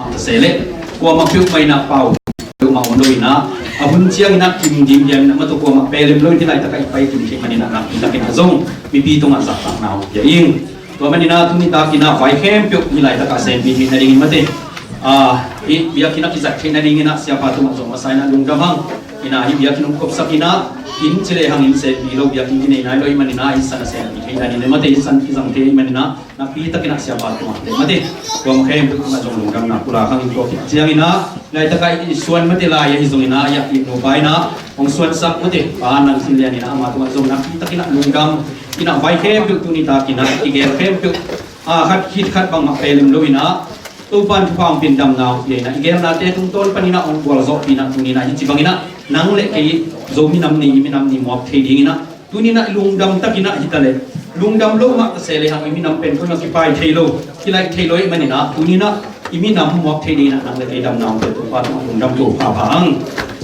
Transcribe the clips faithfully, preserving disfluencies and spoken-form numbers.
Mah ta se leh kuamah peuhmah in ah pau peuhmah om lo in ah, a hun ciangin ah kim ding hiam in ah, mah tawh kuamah pelem lo in, hih laitak ah i pai kim theih manin ah nakpi takin ah zong mipi tungah zahtakna hong pia ing. Tua manin ah tuni takin ah vai khempeuh hih laitak ah senpi theih nadingin, mate, ah, hih biakinn ah kizat theih nadingin ah siapa tungah zong a masa in ah lungdam hang. In ah hih biakinn hong kopsak in ah, inn ci lehang inn senpi lo, biakinn kinei nai lo ahih manin ah, inn san a senpi theih nadingin, mate, inn san kizang thei ahih manin ah, nakpi takin ah siapa tungah, mate, kuamah khempeuh tungah zong lungdamna pulak hang. Tua khit ciangin ah, laitak ah i suan, mate, lai ahi zongin ah, i nupa in ah hong suansak, mate, Pa Nang Cin Lian in ah, amah tungah zong nakpi takin ah lungdam in ah, vai khempeuh tuni takin ah i gel khempeuh, ah, khat khit khat bangmah pelem lo in ah, Topa'n thupha hong pia in, damna hong pia in ah, i gelnate tungtawn panin ah hong gualzawhpih in ah, tuni in ah hih ci bangin ah nang le kei Zomi nam ni, i minam ni muak thei dingin ah, tuni in ah i lungdam takin ah hi ta leh, lungdam lo mah ta se lehang i minam pen koi mah kipai thei lo, kilaih thei lo ahih manin ah, tuni in ah i minam muak thei dingin ah nang le kei damna hong pia Topa tungah lungdam tua pha pha hang.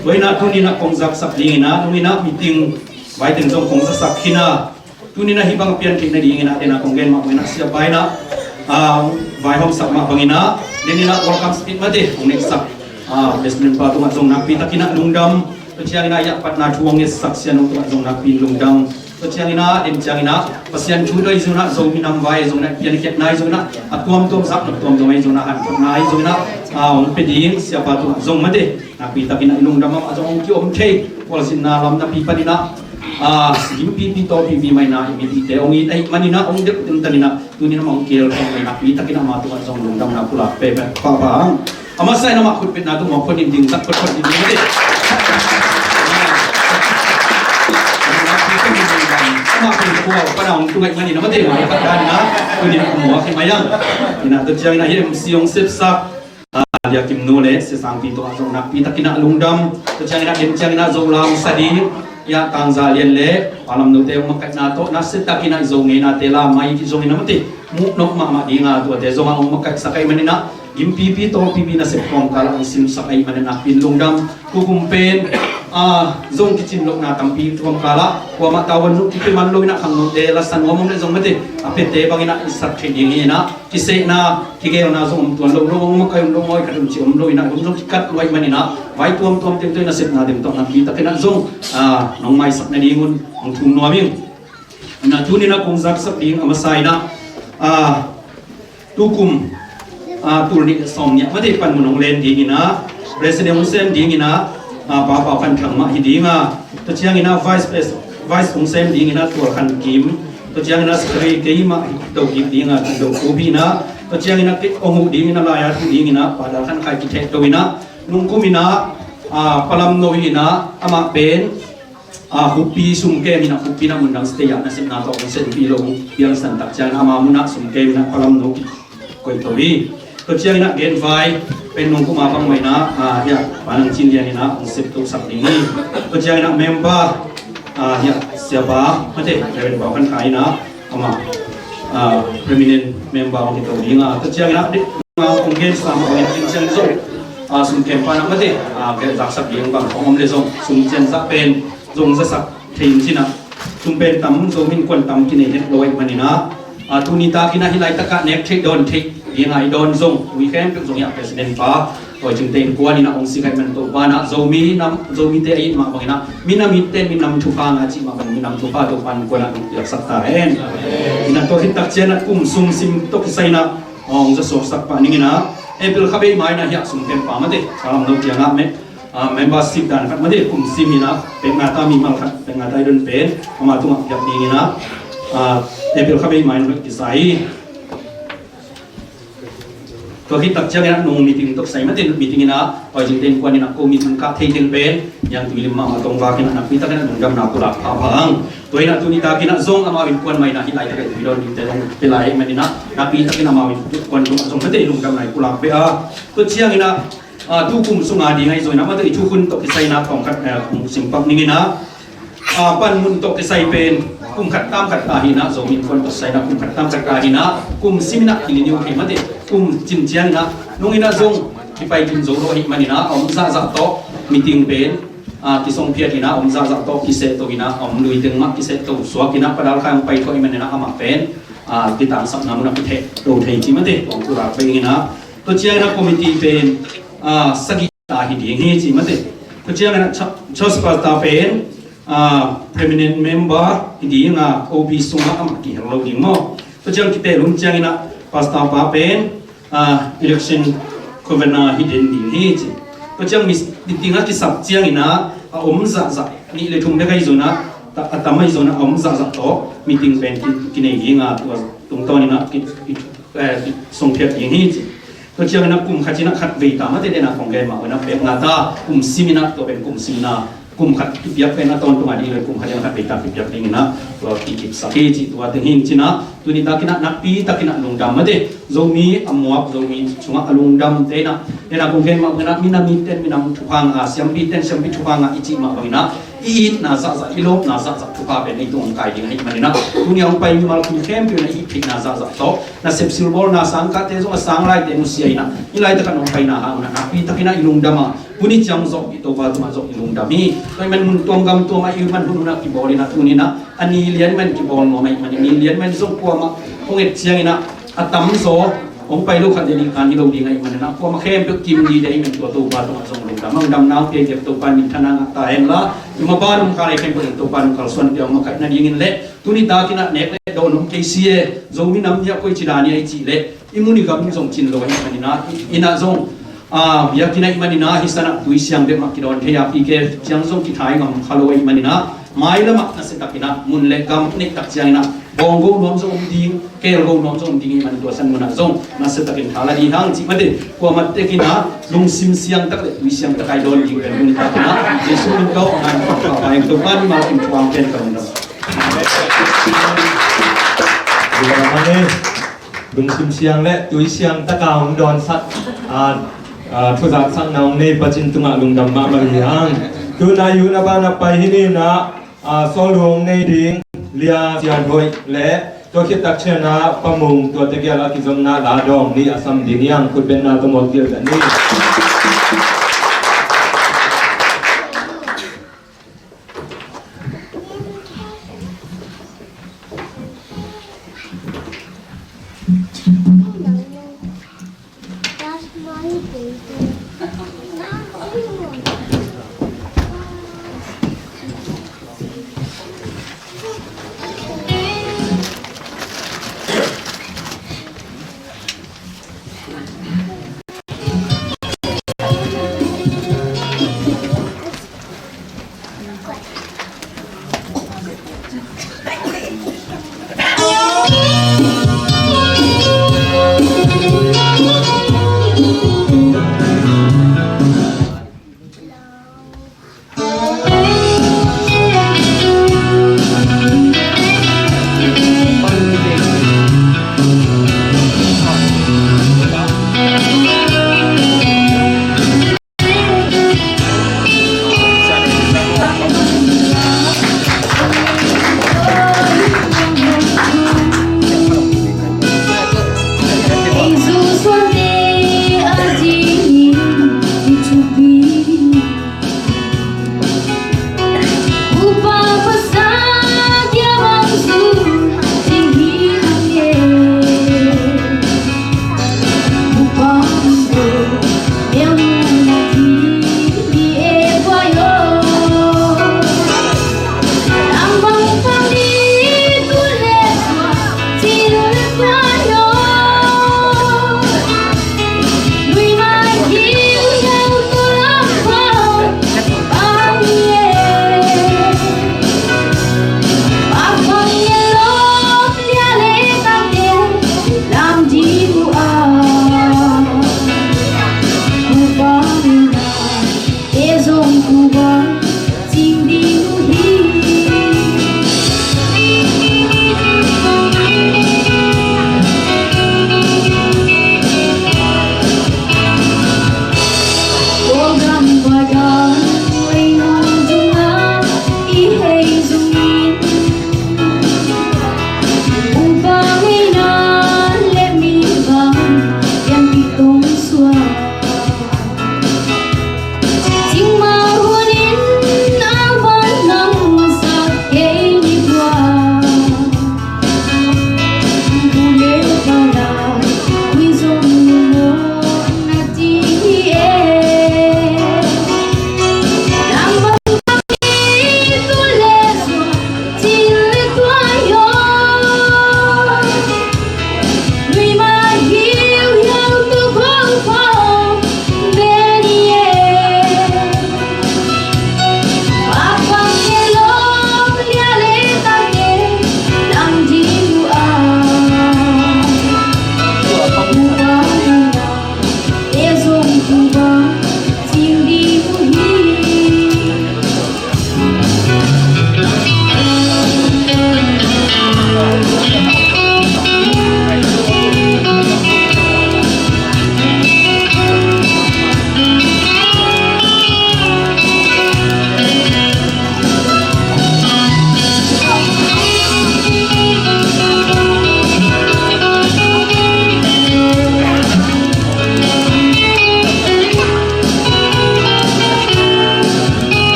Tua in ah tuni in ah kong zaksak dingin ah, nung in ah meeting vai teng zong kong zaksak khin a, tuni in ah hih bang a pian theih nadingin ah, den a kong gen mah bangin ah, siapa in ah, ah, vaihawmsak mah bangin ah, den in ah welcome speech, mate, hong neihsak, ah, President pa tungah zong nakpi takin ah lungdam. Tua ciangin ah i ah patna thu hong ngetsak Sia Nung tungah zong nakpi in lungdam. Tua ciangin ah, den ciangin ah Pasian thu doi zong in ah, Zomi nam vai zong in ah, piankhiatna ahi zong in ah, a tuamtuam zak, a tuamtuam ahi zong in ah, hanthotna ahi zong in ah, ah, hong pia ding siapa tungah zong, mate, nakpi takin ah i lungdam. Amah zong hong kiom thei, khualzinna lam napi panin ah, ah, gimpipi tawlpipi mah in ah i mipite hong it ahih manin ah, hong deuh ding tanin ah, tuni in ah amah hong kihel thei mah in ah, nakpi takin ah amah tungah zong lungdamna pulak peuhpeuh pha pha hang. A masa in amah khutbetna tungah hong phuan in, ding zak photphot ding, mate. Amah pen khual pan a hong tung ahih manin ah, mate, mah i khat dan in ah, tuni in ah muak hi mai ang. In ah tua ciangin ah hih M C hong sepsak, ah, Lia Kim Nu le Sia Sang Pi tungah zong nakpi takin ah lungdam. Tua ciangin ah, den ciangin ah Zo la hong sa ding, ah, Tang Za Lian le Pa Lam Note hong makaihna tawh nasia takin ah i Zo ngeinate la mai kizongin ah, mate, muh nop mahmah ding a, tuate zong ah hong makaihsak ahih manin ah, gimpipi tawlpipi nasep kawmkal ah hong simsak ahih manin ah nakpi in lungdam. Tukum pen, ah, zong kicin lohna tampi tuam kal ah, kuamah tavuan zong kipia man lo in ah, khangnote la sa nuam om leh zong, mate, a piate bangin ah i sak theih ding hi in ah, kisehna kigelna zong om tuan lo, lo hong makaih om lo, ngawi khat om ci om lo in ah, hong zong kikat luai manin ah, vai tuamtuam teng tawh i nasepna teng tawh nakpi takin ah zong, ah, nong maisak nadingun hong thum nuam ing. In ah tuni in ah kong zaksak ding a masa in ah, ah, tukum, ah, tul nih sawm nih ah, mate, panmun hong len dingin ah, President hong sem dingin ah, ah, Pa Pau Khan Thang mah hi ding a, tua ciangin ah Vice Pres-, Vice hong sem dingin ah Tual Khan Kim, tua ciangin ah Secretary keimah hi, Do Kip ding a, Cin Do Khup hi in ah, tua ciangin ah kei hong huh dingin ah, lai-at huh dingin ah Pa Dal Khan Khai kithehto in ah, nung kum in ah, ah, Pa Lam No hi in ah, amah pen, ah, Khuppi sumkem in ah, Khuppi in ah mundang state ah nasepna tawh hong senpi lo, piangsan tak ciangin ah ama mun ah sumkem in ah Pa Lam No kikoih to hi. Tua ciangin ah genvai pen nung kum a bang mah in ah, ah, hiah Pa Nang Cin Lian in ah hong septosak ding hi. Tua ciangin ah member, ah, hiah siapa, mate, Reverend Pau Khan Khai in ah, amah, ah, permanent member hong hi to ding a. Tua ciangin ah, ah, kong gensa mah bangin ah, den ciang zong, ah, sumkem pa in ah, mate, ah, zaksak ding bang hong om leh zong, sum ciang zah pen zong zasak thei in cin ah, sum pen tam, Zomi Innkuan tam kinei het lo ahih manin ah, ah, tuni takin ah hih laitak ah nek theih dawn theih ding a i dawn zong, ui khempeuh zong hiah President pa Hawi Cing Te Innkuan in ah hong sik ahih man, Topa in ah Zomi nam, Zomite a it mah bangin ah, minam itte minam thupha ngah cih mah bangin minam thupha Topa Innkuan ah hong piaksak ta hen. In ah tua khit tak ciang ah kum sum sim tawh kisai in ah hong zawsawsak pah ning in ah, April kha bei mai in ah hiah sumkem pa, mate, Pa Lam No kiangah me, ah, membership dan khat, mate, kum sim in ah pek ngata, mimal khat pek ngata i don pen amah tungah piak ding in ah, ah, April kha bei mai in ah kisai. Tua khit tak ciangin ah nung meeting tawh kisai, mate, meeting in ah Hawi Cing Te Innkuan in ah ko meeting kah thei teng pen Niangtui lim mahmah tawh vak in ah nakpi takin ah lungdamna pulak pha pha hang. Tua in ah tuni takin ah zong amau innkuan mah in ah hih laitak ah i dawn dingte zong pia lai ahih manin ah nakpi takin amau innkuan tungah zong, mate, lungdamna i pulak pah a. Tua ciangin ah, ah, tukum sung a ding ahi zongin ah, mate, i thukhun tawh kisai in ah tawm khat, eh, kong sim pak ning in ah, ah, panmun tawh kisai pen kum khat tam khat ta hi in ah, Zomi Innkuan tawh kisai in ah kum khat tam khat ta hi in ah, kum sim in ah kilini uh thei, mate, kum cin ciangin ah nung in ah zong kipai kim zo lo ahih manin ah, a om zahzah tawh meeting pen, ah, kisongphiat in ah, a om zahzah tawh kisehto in ah, a om lui teng mah kisehto suak in ah, Pa Dal Khai hong pai thuah ahih manin ah amah pen, ah, kitangsapna mun ah kithehto thei ci, mate, kong pulak pah ing in ah, Tua ciangin a committee pen, ah, sagih ta hi ding hi ci mate. Tua ciangin a cha-, church pastor pen, ah, permanent member hi ding a, O B sungah amah kihel lo ding maw. Tua ciang kipelh hun ciangin a pastor pa pen, ah, election governor hi den ding hi ci. Tua ciang mi, meeting a kisap ciangin a, a om zahzah, nih le thum bek ahi zongin a, ta-, a tam ahi zongin a, a om zahzah tawh meeting pen ki, kinei ding a, tua tungtawnin a ki, ki, eh, songphiat ding hi ci. Tua ciangin a kum khat in a khat vei ta mate, den a kong gen mah bangin a pek ngata, kum simin a, tua pen kum simin a, kum khat kipiak pen a tawntung a ding le, kum khat in a khat vei ta kipiak dingin a, tua kikipsak hi ci, tua teng hi ci-in a, tuni takin a nakpi takin a lungdam mate, Zomi a muak, Zomi sungah a lungdam te in a, den a kong gen mah bangin a, minam miten minam thupha ngah, siampiten siampi thupha ngah i cih mah bangin a, i itna zahzah, i lawpna zahzah thupha pen ei tung hong kai ding ahih manin a, tuni a hong pai mimal kum khempeuh in a i theihna zahzah tawh, nasep silbawlna sangkahte zong a sang laite nusia in a, i laitak a hong paina hang un a nakpi takin a i lungdam a, tuni ciang zawh i Topa tungah zawh i lungdam hi. Tua ahih manin mun tuam gam tuam a i man hun hun a kibawl in a, tuni in a, a ni lian man kibawl nuam ahih manin, ni lian man zong kuamah hong et ciangin a, a tamzaw hong pai lo khat le nih kan hi lo ding ahih manin a, kuamah khempeuh kim dide ahih manin tua Topa tungah zong lungdam. Hong damna hong pia i biak Topa in minthanna ngah ta hen la, i maban hong kal ei khempeuh in Topa in hong kalsuan pia hong makaih nadingin le, tuni takin a nek le dawn om kei si e, Zomi Nam Ni ah koici dan hi a i cih leh, i mun i gam zong cin lo ahih manin a, i, i na zong, ah, biakinn ahih manin a, hih san ah tui siang bek mah kidawn thei a, P K ciang zong kithai ngam kha lo ahih manin a, mailam ah nasia takin a, mun le gam neih tak ciangin a, bawnggo nuam zong om ding, kelgo nuam zong om ding ahih manin tua san mun ah zong nasia takin tha la dih hang cih mate, kuamah tekin a, lungsim siang tak le tui siang tak a i dawn ding pen tuni takin a, Jesuh min tawh a ngan pha pha eng Topa ni mal kim thuang pen ka lungdam. Lungsim siang le tui siang taka hong dawnsak, a, a, thuzaksakna hong nei pacin tungah lungdam mahmah hi hang. Tuna yuna bana pai hi ni na, a, sawlung hong nei ding Lia Sian Hoih le tua khit tak ciangin a Pa Mung tua tegel a kizomna la dawng ni a sam ding hi hang, khutbetna tawh mawk dil ni.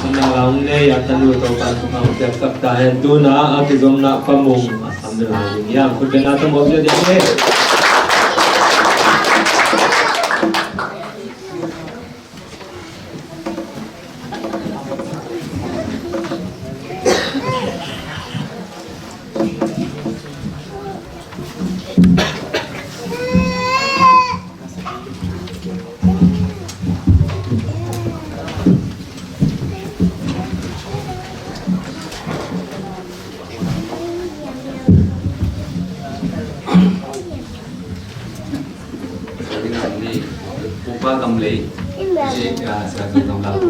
Nang lau nei a tanu to pan kong piak sak ta hen, tuna a kizomna pamung a sam na lau ding hiam? Khut beng a tamo piak ding hi. Upa Kam Lei. Sia Kam Lei. Sia Kam Lei.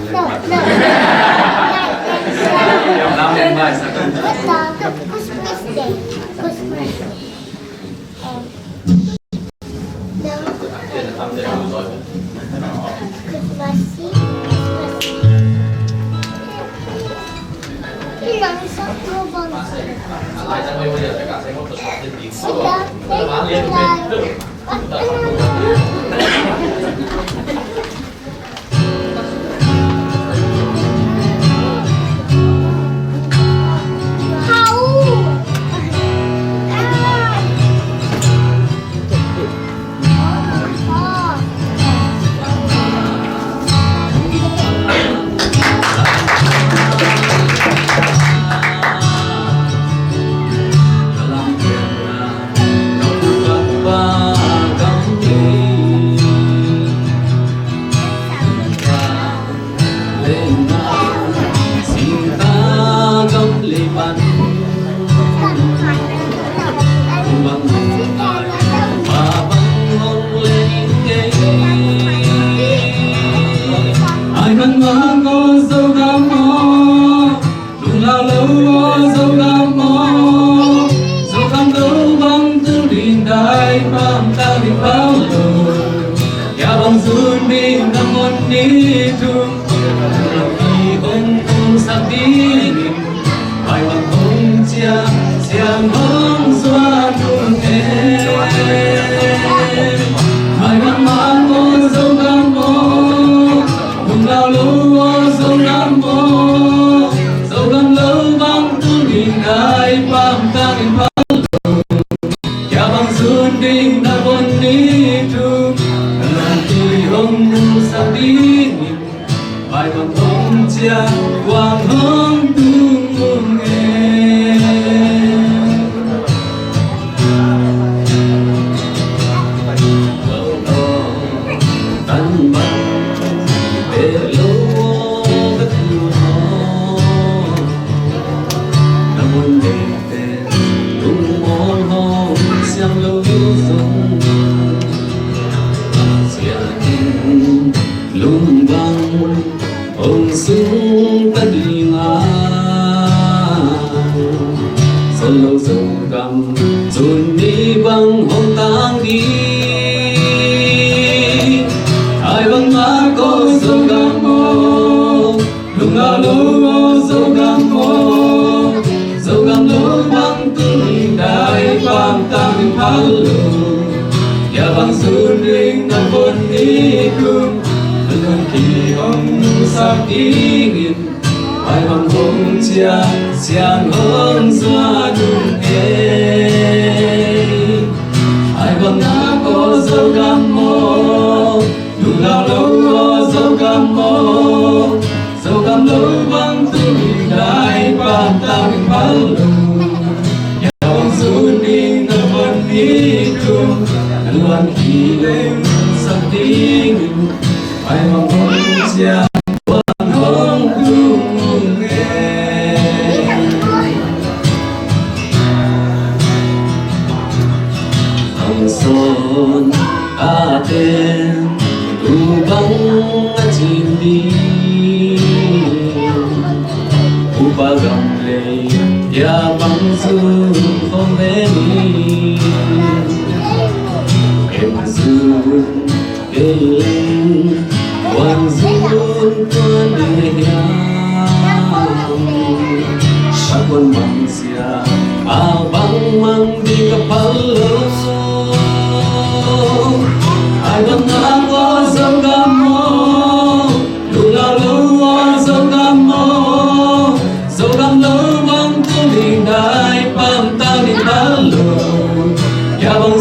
Sia Kam Lei. Lunglau lo aw Zogam aw, Zogam lo bang tung ding dai pam tang ding pau lo. Kia bang zun ding na mon ni tung, ki hong tung sak ding in, bai bang hong cia siang hong zua tung e. Bai bang mang aw Zogam aw, Lunglau lo aw Zogam aw, Zogam lo bang tung ding dai pam tang ding pau lo. Kia bang zun ding na mon ni tung, na lan ki hong mu sak ding in, bai bang hong cia kuang hong tung ung e. Lungvang hong sung ta ding a, Zolo Zogam zun ni bang hong tang ding. Ai bang ma ko Zogam aw, lungau lo aw Zogam aw, Zogam lo bang tung ding dai pam tang ding pau lo. Kia bang zun ding na mon ni tung, na lan ki hong mu sak ding in, bai bang hong cia siang hong zua tung e. Ai bang na ko Zogam aw, lungau lo aw Zogam aw, Zogam lo bang tung ding dai pam tang ding pau lo. Kia bang zun ding na mon ni tung, na lan ki hong sak ding in, bai bang hong cia kuang hong tung ung e. Hong son a ten tu bang a cin ding, Upa Kam Lei, kia bang zun khong ve ni. Em zun kei leng, kuan zun kuan ding hiam? A kuan mang sia, a bang mang ding ka pau lo.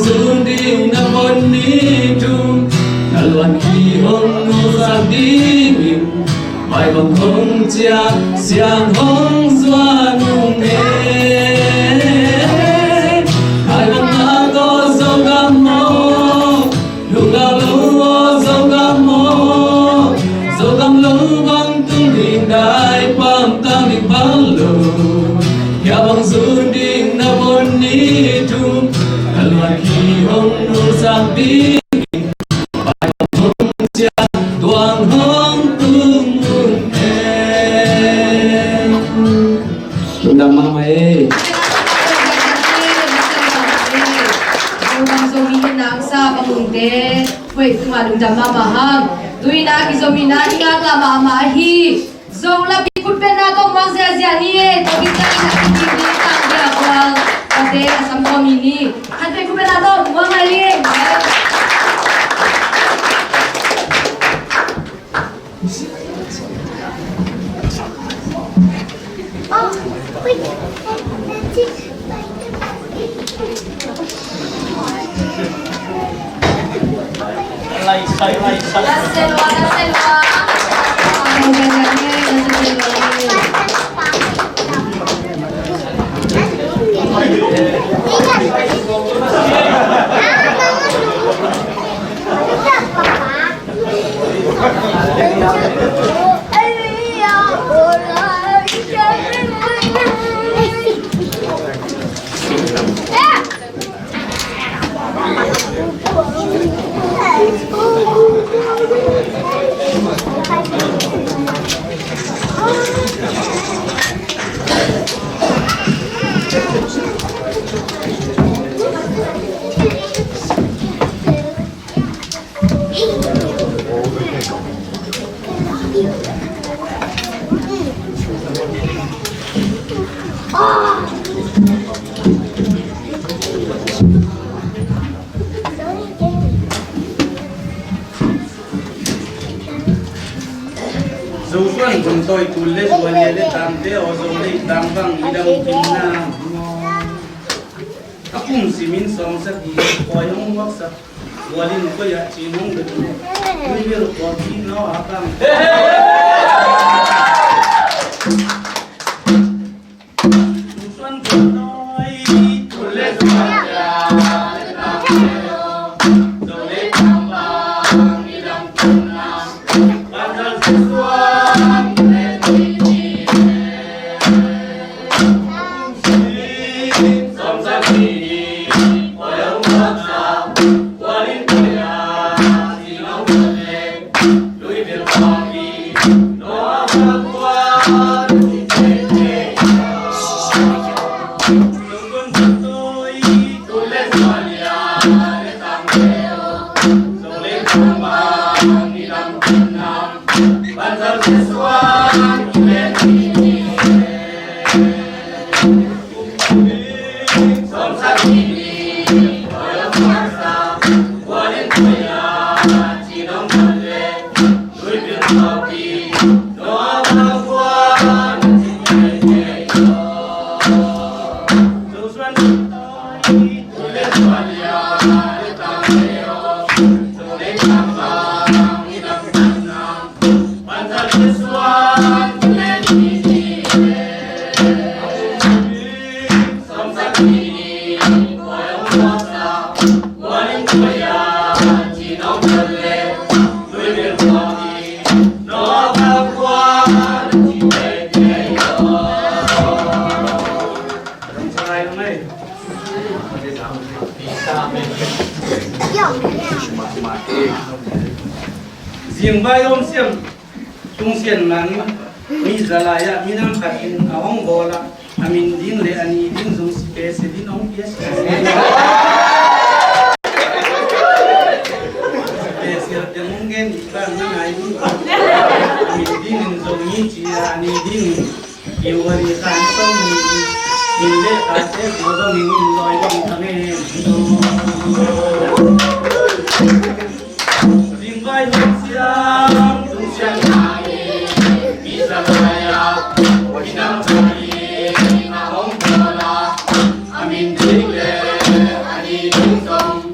Tun ding na pon ni thum, na luan ki hong nusak dingin, pai bang hong ciah, siang hong zuan ung e. Pai bang na ko Zogam maw, lungdam lo aw Zogam maw, Zogam lo bang tung ding dai pam tang ding bang lo. Hia bang zun ding na pon ni thum, na luan ki hong nusak ding, pai bang hong ciah, tuang hong tung ung e. Lungdam mahmah e. Lungdam Zomi in nang sa bang ung te. Huai tungah lungdam mahmah hang. Tuin a kizom in a i ngaklah mahmah hi. Zong lapi khutbetna tawh muak ziahziah ni e. Tua bik ciangin a kizom in a tang dia kual, tua te a sam tua mi ni. Khat peuh khutbetna tawh muak lai ni e. Zosuan Vun Tawi tul le zuan le tangte aw, Zo le tang bang i dam kim na. A kum simin sawm sak hi, koi hong waksak. Gualin koi ah cin hong dut. Lui bil kua pi no a bang. Suan kua noi, kul le suan ya, le tang le lo. Zo le tang bang, i dam kum na. Ban dal suan, le tui ni. Zing vai om siam. Tung Sian Mang in mi za lai ah minam khat in a hong bawl ah, a min ding le a ni ding zong special in hong pia sia. Special te hong gen i pan na ngai ding. A min ding in Zo Ngi ci a, a ni ding in Kiu a ni san sawm ni. Min le ka te ko zong in in loi dong ta ngen. Zing vai hong siam, tung siam nai, mi sa vai a, oi nam vai, na hong bawl a, a min ding le, a ni ding zong,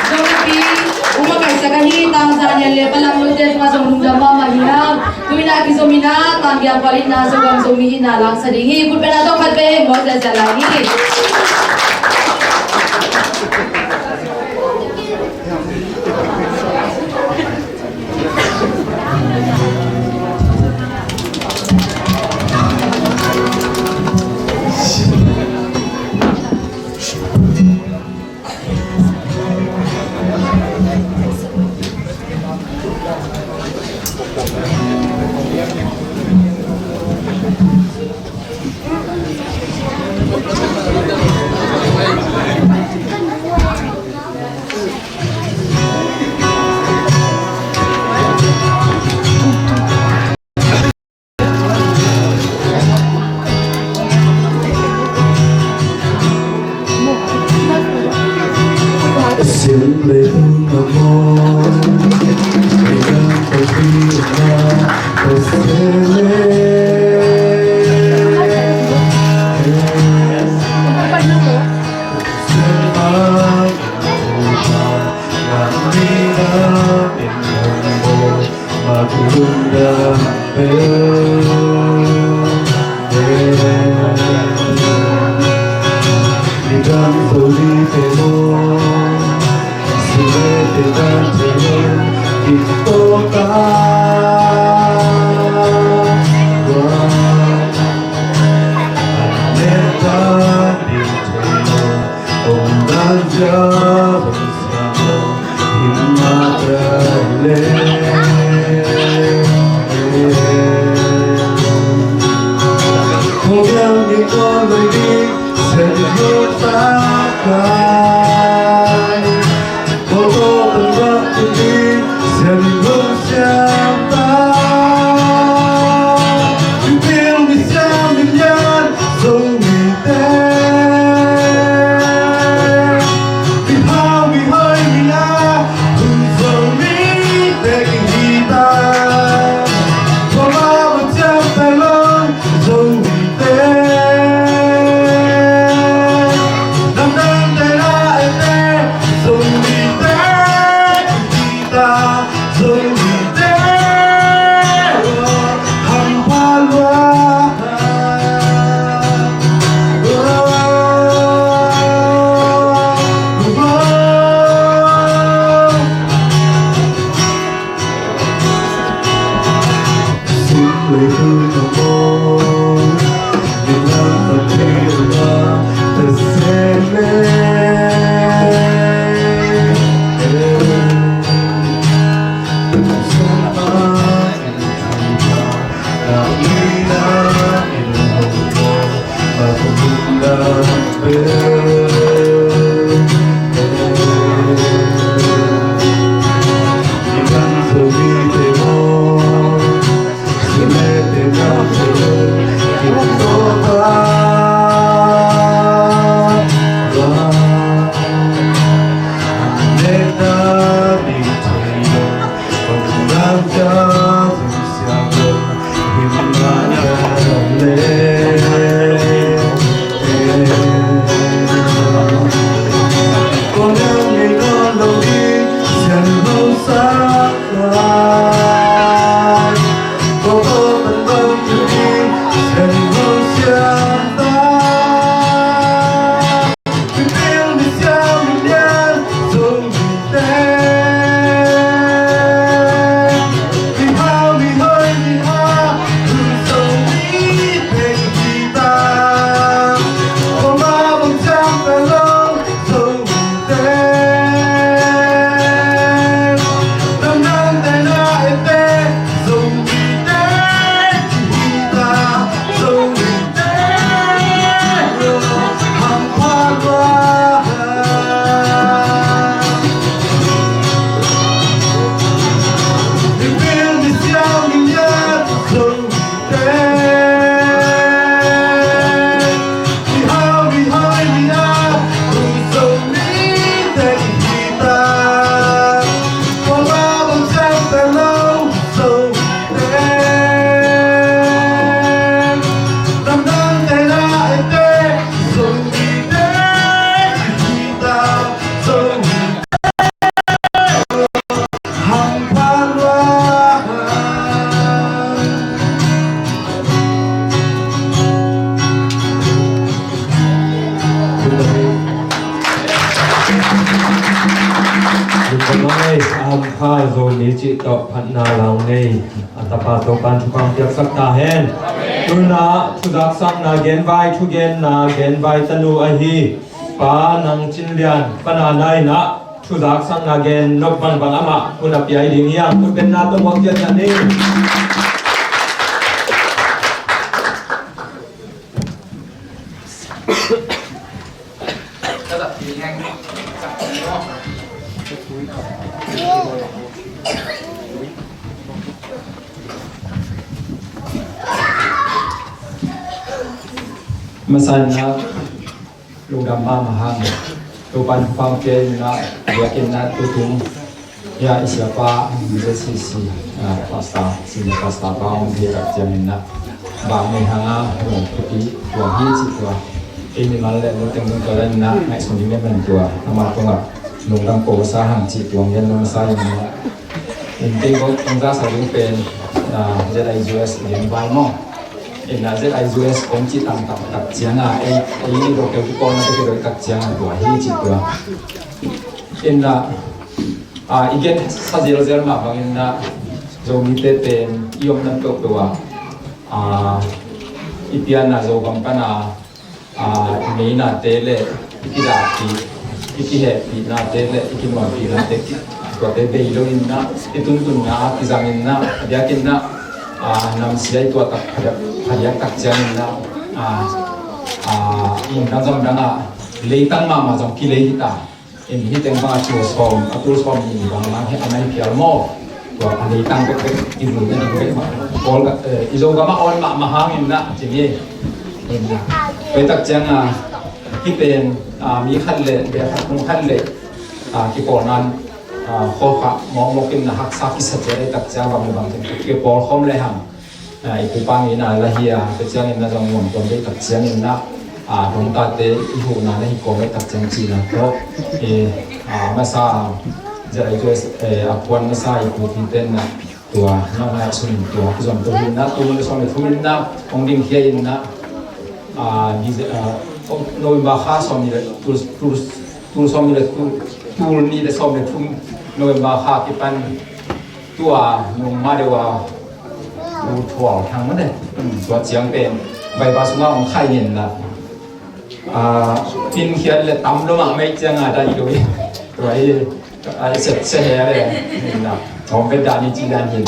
Zong i pi, u makaihsak ahi, tangzanian le palang lute tungah zong lungdam mahmah hi hang. Tuni-in a kizom in a, tanggiang pal in a, Zogam Zomi in a, laksa ding hi. Khut beng a tawh khat beng, mawk ziahziah lai hi. A hampha Zomi cih tawh phatna lau ngei a tapa Topan thupha piaksak ta hen. Tuna thuzaksakna genvai, thugenna genvai tanu ahi Pa Nang Cin Lian, Pa Na Na in ah thuzaksakna gen nop bangbang amah hun a piai ding hiam? Khutbenna tawh muak ciatciat ni. Masa in ah lungdam mahmah hang, Topan thupha pia in ah, biakinn ah tutung, ya, i siapa, J C C, ah, pastor, senior pastor pa hong pia tak ciangin ah, bang nei hang a, hong thupi tuang hi cih tua. Ei mimal le lungteng lungtual in ah ngaihsun ding le man tua, amah tungah lungdam ko sa hang cih tuang gen lo masa in ah. In tei bok tungza sa ding pen, ah, Z I U S ding vai maw. In ah Z I U S kong cih tam taktak ciang a, ei, ei lo keu kipawlna te kidoi tak ciang a tua hi cih tua. In ah, ah, i gen sa zelzel mah bangin ah, Zomite pen i omna peuhpeuh ah, ah, i pianna Zogam pan a, ah, i meinate le i kidahpih, i kihehpihnate le i kinuampihnate, ki-, tuate bei lo in ah, i tuntunna a kizang in ah, a biakinn ah, ah, namsia i tuah tak phadiak, phadiak tak ciangin ah, ah, ah, i omdan zong dang ah, leitang mahmah zong kilei hi ta. In hih teng bang a tul sawm, a tul sawm nih bang bang hi a nai phial maw. Tua a leitang bekbek i vun na ding bek mah. Pawl ka, eh, i Zogam a awn mahmah hangin ah ci ni. In ah. Tua tak ciang a, hih pen, ah, mi khat le, bia khat, kung khat le, ah, kipawlna, ah, khawk ah mawkmawk in ah haksa kisa ciat tak ciang bang le bang teng kipawl khawm le hang. Ah, i pupa ngeina la hi a, tua ciangin ah zong nuam tuan bei tak ciangin ah, ah, dongtate i huhna na hi kawm bei tak ciang cihna tawh, eh, ah, masa, Z I U S, eh, a puan masa i pupi ten ah, tua, na ngaihsun in tua, kizom tua hi in ah, tul nih le sawm le thum in ah, hong ding khia in ah, ah, Dece-, ah, November kha sawm nih le, tul, tul, tul sawm nih le, tul, tul nih le sawm le thum, November kha kipan, tua nung ma deuh a, U Thual Thang mah ne. Hmm, tua ciang pen Baibal sungah hong khai ngen la. Ah, pinkhiat le tam lo mahmah ciang a dai lo hi. Tua hi, ah, i sep se he le. Ngen la. Hong vet dan i ci dan hi.